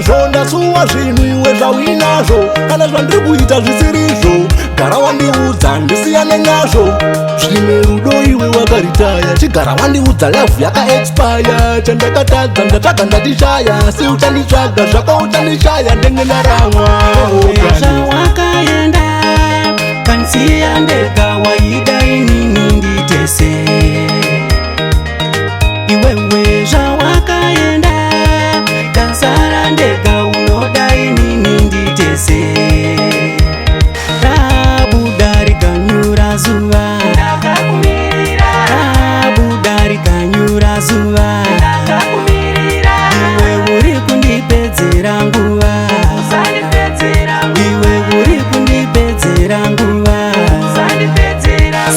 Nazvo ndasuwa zvinhu iwe zvauinazvo. Kana zvandiri kuita zvisirizvo, gara wandiudza ndisiyane nazvo. Zvimwe rudo iwe wakaritaya, chigara wandiudza, love yakaexpire. Chandakatadza ndatsvaga ndachishaya, asi uchanditsvaga zvako uchandishaya, ndenge ndaramwa. Zvawakaenda kanisiya ndega, waida inini nditese iwewe. Zvawakaenda ndasara ndega, unoda inini nditese. Rabuda rikanyura zuva, rabuda rikanyura zuva. Iwe uri kundipedzera nguva, iwe uri kundipedzera nguva.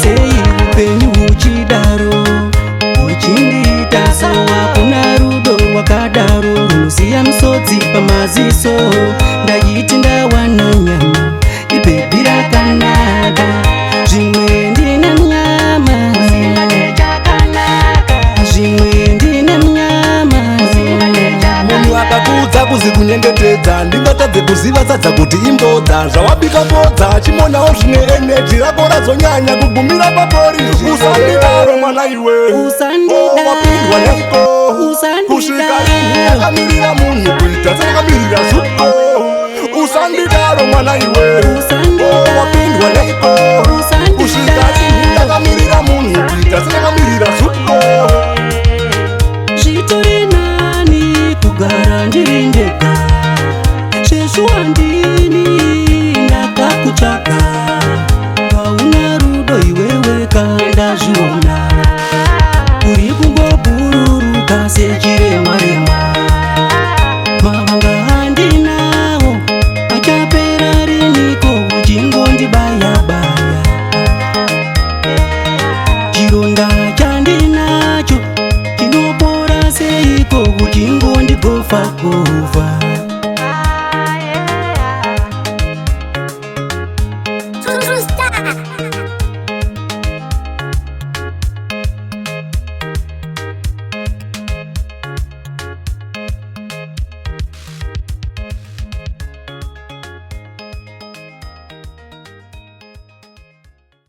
Sei upenyu huchidaro, uchindiita so? Hakuna rudo rwakadaro runosiya misodzi pamaziso. Ndaiti ndawana nyama, ibhebhi rakanaka, zvimwe ndine nyama, zvimwe ndine nyama. Munhu akakuudza kuzi kunyengetedza, ndingatadze kuziva sadza kuti imbodza? Zvawabika bodza, chimonawo zvine energy. Rako razonyanya kugumira paporiji. Usandidaro mwana iwe. Usandidaro. Oh, wapindwa neiko? Usandidaro. Kusvika rini yakamirira munhu kuita seyakamirira zuko? Usandidaro mwana iwe. Usandidaro. Oh, wapindwa neiko? Usandidaro. Kusvika rini yakamirira munhu kuita seyakamirira zuko? Zvitori nani kugara ndiri ndega. Zveshuwa ndini ndakakutsvaga, hauna rudo iwewe kandazviona. Uri kungobhururuka sechiremwaremwa. Mavanga andinawo achapera riniko uchingondibayabaya? Chironda chandinacho chinopora seiko uchingondigofa gofa?